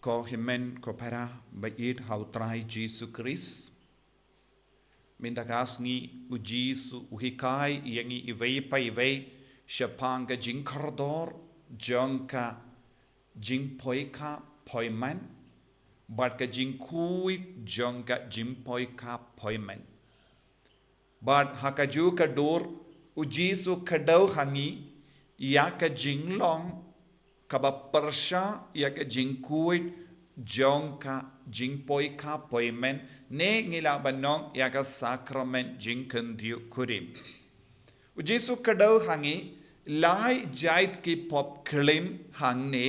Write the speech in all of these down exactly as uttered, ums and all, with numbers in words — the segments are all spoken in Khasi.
Ko hynmen ko para ba ïeit ha u Trai Jisu Khrist. Mynta ka sngi u Jisu u hikai ïa ngi iwei pa iwei shaphang ka jingkordor jong ka jingpoi ka poi man bad ka jingkhuid jong ka jingpoi ka poi man. Bad ha kajuh ka dur u Jisu u kdew ha ngi ïa ka jinglong kaba pyrshah ïa ka jingkhuid jong ka jingpoi ka poi man, ne ngi lah ban ong ïa ka sakramen jingkyndit kurim. U Jisu u kdew ha ngi lai jait ki pop klim hangne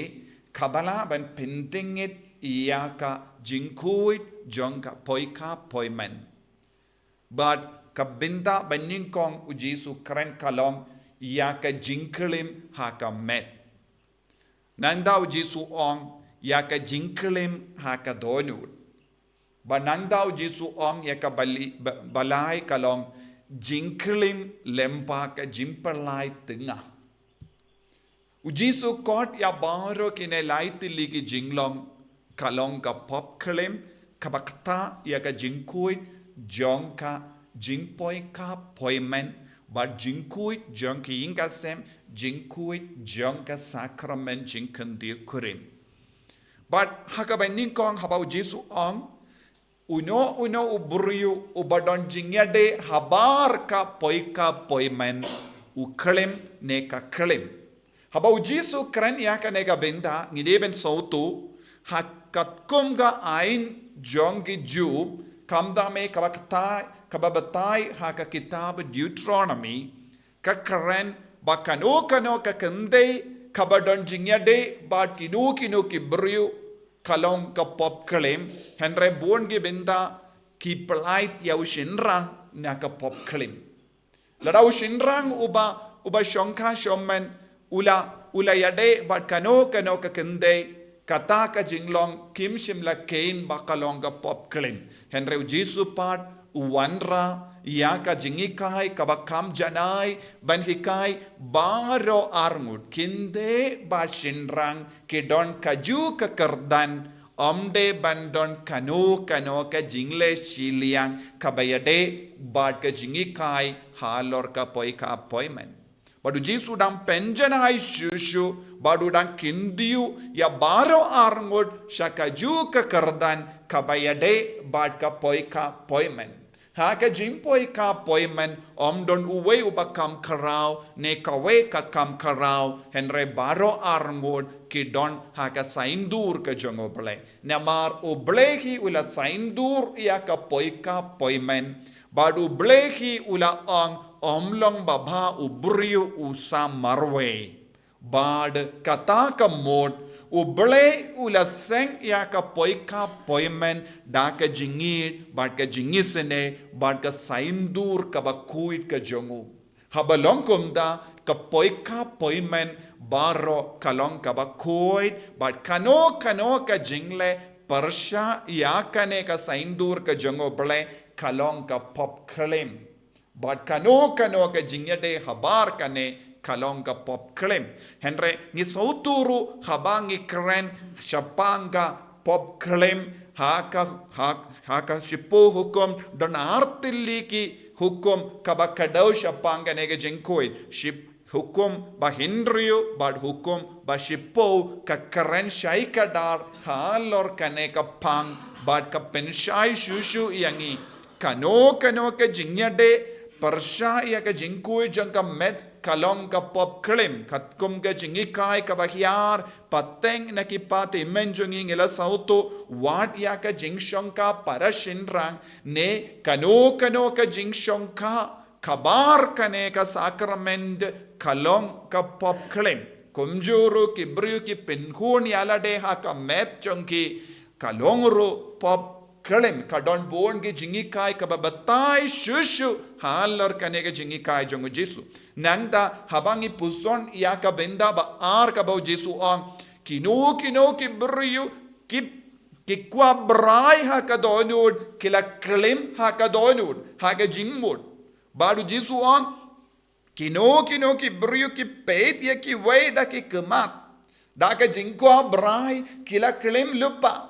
kaba lah ban pyndengit ïa ka jingkhuid jong ka poi ka poi man. Bad ka bynta ba nyngkong u Jisu u kren ka long ïa ka jingklim ha ka met. Nangta u Jisu u ong ïa ka jingklim ha ka dohnud. Bad nangta u Jisu u ong ïa ka bali-, ba-, balai ka long jingklim lyngba ka jingpyllait tnga. U Jisu u khot ïa baroh kine lai tylli ki jinglong ka long ka pop klim kaba ktah ïa ka jingkhuid jong ka jingpoi ka poi man bad jingkhuid jong ka ïing ka sem, jingkhuid jong ka sakramen jingkyndit kurim. Bad ha kaba nyngkong haba u Jisu u ong, uno uno u briew uba don jingïadei habar ka poi ka poi man u klim ne ka klim. Haba u Jisu u kren ïa kane ka bynta ngi dei ban sngewthuh ha katkum ka aiñ jong ki Jiw, khamtam eh kaba kthah, kaba batai ha ka kitab Deuteronomy, ka kren ba kano kano ka kynthei kaba don jingïadei bad kino kino ki briew ka long ka pop klim, hynrei bun ki bynta ki pyllait ïa u shynrang na ka pop klim. Lada u shynrang uba, uba shongkha shongmen u la, u la ïadei bad kano kano ka kynthei, kata ka jinglong kim shym la kheiñ ba ka long ka pop klim. Hynrei u Jisu pat u wanrah ïa ka jinghikai kaba kham janai ban hikai baroh arngut, kynthei bad shynrang ki don kajuh ka kyrdan, ym dei ban don kano kano ka jingleh shiliang kaba ïadei bad ka jinghikai halor ka poi ka poi man. Bad u Jisu u dang pynjanai shuh shuh bad u dang kyntiew ïa baroh arngut sha kajuh ka kyrdan kaba ïadei bad ka poi ka poi man. Ha ka jingpoi ka poi man ym don uwei uba kham khraw ne kawei ka kham khraw, hynrei baroh arngut ki don ha ka saiñdur ka jong U Blei. Namar U Blei hi u la saiñdur ïa ka poi ka poi man. Bad U Blei hi u la ong ym long ba bha u briew u sam marwei. Bad kata ka mut U Blei u la seng ïa ka poi ka poi man da ka jingïeit bad ka jingisynei bad ka saiñdur kaba khuid ka jong u. Haba long kumta ka poi ka poi man baroh ka long kaba khuid bad kano kano ka jingleh pyrshah ïa kane ka saiñdur ka jong U Blei ka long ka pop klim. Bad kano kano ka jingïadei habar kane ka long ka pop klim. Hynrei ngi sngewthuh ruh haba ngi kren shaphang ka pop klim ha ka, ha, ha ka shiphew hukum don ar tylli ki hukum kaba kdew shaphang kane ka jingkhuid. Ship hukum ba hynriew bad hukum ba shiphew ka kren shai kdar halor kane ka phang bad ka pynshai shuh shuh ïa ngi. Kano kano ka jingïadei pyrshah ïa ka jingkhuid jong ka met ka long ka pop klim, katkum ka jinghikai kaba hiar, pateng na ki pateng mynjong ngi la sngewthuh, wat ïa ka jingshongkha para shynrang, ne kano kano ka jingshongkha kaba ar kane ka sakramen ka long ka pop klim. Kumjuh ruh ki briew ki pynkhun ïa lade ha ka met jong ki ka long ruh pop klim, ka don bun ki jinghikai kaba batai shuh shuh halor kane ka jinghikai jong U Jisu. Nangta haba ngi puson ïa ka bynta ba ar kaba U Jisu u ong, kino kino ki briew ki, ki kwah brai ha ka dohnud ki la klim ha ka dohnud, ha ka jingmut. Bad U Jisu u ong, kino kino ki briew ki peit ïa kiwei da ki khmat. Da ka jingkwah brai ki la klim lypa.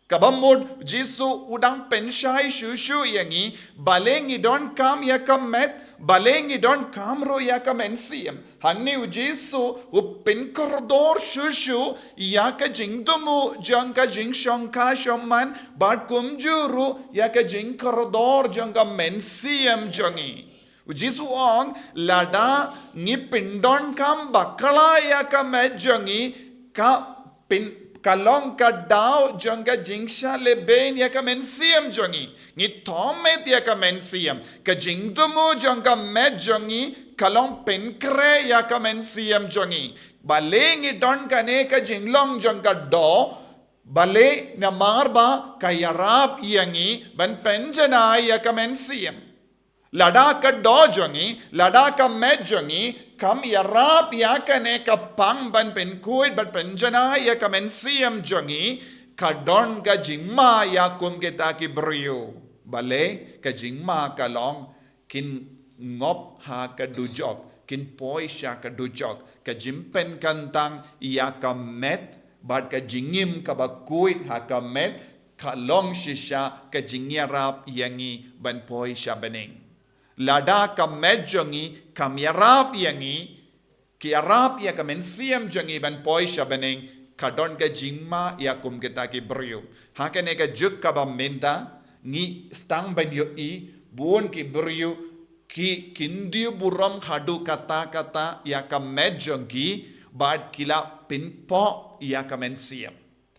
Kaba mut Jisu u dang pynshai shuh shuh ïa ngi, balei ngi donkam ïa ka met, balei ngi donkam ruh ïa ka mynsiem. Hangne u Jisu u pynkordor shuh shuh ïa ka jingthmu jong ka jingshongkha shongman, bad kumjuh ruh ïa ka jingkordor jong ka mynsiem jong ngi. U Jisu u ong, lada ngi pyndonkam bakla ïa ka met jong ngi, ka pyn, ka long ka daw jong ka jingshah lehbeiñ ïa ka mynsiem jong ngi. Ngi thoh met ïa ka mynsiem, ka jingthmu jong ka met jong ngi ka long pynkhreh ïa ka mynsiem jong ngi. Balei ngi don kane ka jinglong jong ka doh, balei? Namar ba ka ïarap ïa ngi ban pynjanai ïa ka mynsiem. Lada ka doh jong ngi, lada ka met jong ngi kam ïarap ïa kane ka pang ban pynkhuid bad pynjanai ïa ka mynsiem jong ngi, ka don ka jingma ïa kum kita ki briew. Balei? Ka jingma ka long kin ngop ha ka dujok, kin poi sha ka dujok. Ka jingpynkyntang ïa ka met bad ka jingim kaba khuid ha ka met ka long shisha ka jingïarap ïa ngi ban poi sha bneng. Lada ka met jong ngi kam ïarap ïa ngi, ki ïarap ïa ka mynsiem jong ngi ban poi sha bneng, ka don ka jingma ïa kum kita ki briew. Ha kane ka juk kaba mynta, ngi sdang ban ïohi bun ki briew ki kyntiew burom haduh katta katta ïa ka met jong ki, bad ki la pynpoh ïa ka mynsiem.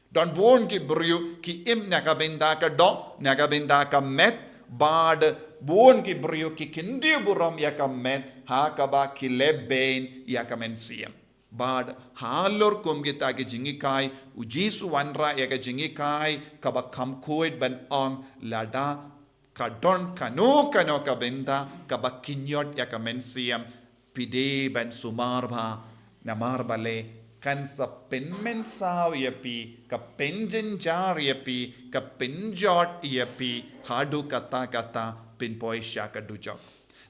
Don bun ki briew ki im na ka bynta ka doh, na ka bynta ka met, bad bun ki briew ki kyntiew burom ïa ka met, ha kaba ki lehbeiñ ïa ka mynsiem. Bad halor kum kita ki jinghikai, u Jisu u wanrah ïa ka jinghikai kaba kham khuid ban ong, lada ka don kano kano ka bynta kaba kynñiot ïa ka mynsiem, phi dei ban sumar bha, namar balei? Kan sa pynmynsaw ïa phi, ka pynjynjar ïa phi, ka pynjot ïa phi, haduh katta katta phin poi sha ka dujok.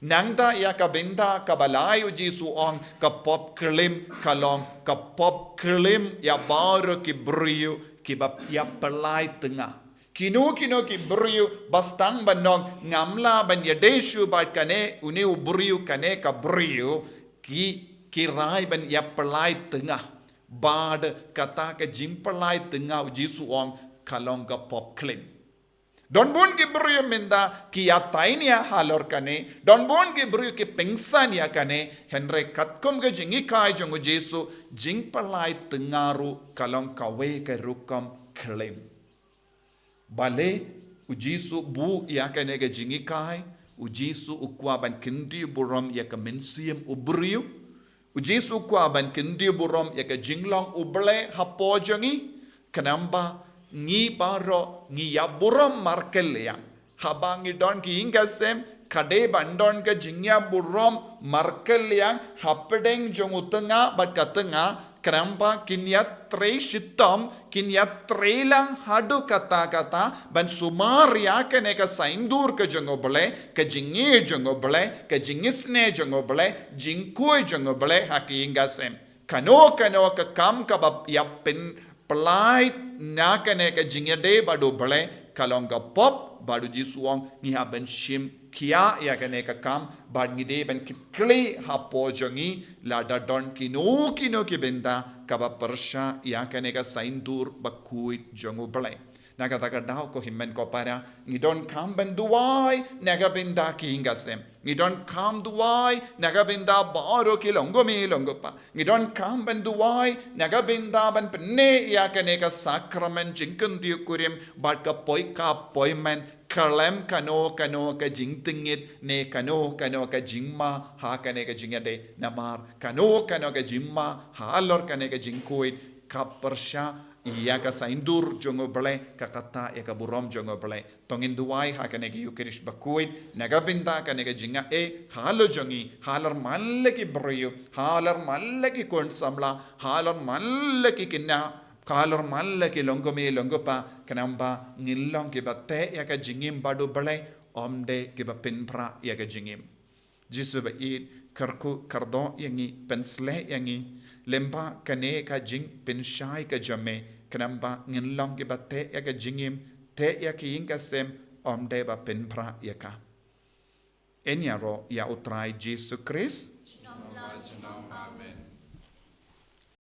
Nangta ïa ka bynta kaba lai u Jisu u ong ka pop klim, ka long ka pop klim ïa baroh ki briew kiba ïapyllait tnga. Kino kino ki briew ba sdang ban ong, ngam lah ban ïadei shuh bad kane, une u briew, kane ka briew, ki, ki rai ban ïapyllait tnga. Bad kata ka jingpyllait tnga u Jisu u ong ka long ka pop klim. Don bun ki briew mynta ki ïatai nia halor kane, don bun ki briew ki pynsan ïa kane, hynrei katkum ka jinghikai jong u Jisu, jingpyllait tnga ruh ka long kawei ka rukom klim. Balei u Jisu u buh ïa kane ka jinghikai? U Jisu u kwah ban kyntiew burom ïa ka mynsiem u briew. U Jisu u kwah ban kyntiew burom ïa ka jinglong U Blei hapoh jong ngi. Khnang ba ngi baroh ngi ïaburom markylliang. Haba ngi don ki ïing ki sem, ka dei ban don ka jingïaburom markylliang hapdeng jong u tnga bad ka tnga, khnang ba kin ïatrei shitom, kin ïatrei lang haduh katta katta, ban sumar ïa kane ka saiñdur ka jong U Blei, ka jingïeit jong U Blei, ka jingisynei jong U Blei, jingkhuid jong U Blei ha ki ïing ki sem. Kano kano ka kam kaba ïapynpyllait na kane ka jingïadei bad U Blei, ka long ka pop, bad u Jisu u ong ngi hap ban shim khia ïa kane ka kam, bad ngi dei ban kit khlieh hapoh jong ngi lada don kino kino ki bynta kaba pyrshah ïa kane ka saiñdur bakhuid jong U Blei. Na kata ka daw ko hynmen ko para, ngi donkam ban duwai na ka bynta ki ïing ki sem. Ngi donkam duwai na ka bynta baroh ki longkmie longkpa. Ngi donkam ban duwai na ka bynta ban pynneh ïa kane ka sakramen jingkyntiew kurim bad ka poi ka poi men, khlem kano kano ka jingtngit ne kano kano ka jingma ha kane ka jingïadei. Namar kano kano ka jingma halor kane ka jingkhuid ka pyrshah ïa ka saiñdur jong U Blei, ka kata ïa ka burom jong U Blei. To ngin duwai ha kane ka Ïukharist bakhuid na ka bynta kane ka jingïaei halor jong ngi, halor man la ki briew, halor man la ki khun samla, halor man la ki khynnah, halor man la ki longkmie longkpa, khnang ba ngin long kiba teh ïa ka jingim bad U Blei, ym dei kiba pynpra ïa ka jingim. Jisu ba ïeit, Kyrkhu kyrdoh ïa ngi, pynshlei ïa ngi lyngba kane ka jingpynshai ka jong me, khnang ba ngin long kiba teh ïa ka jingim, teh ïa ka ïing ka sem, ym dei ba pynpra ïa ka. Yn ïaroh ïa U Trai Jisu Khrist. Amen.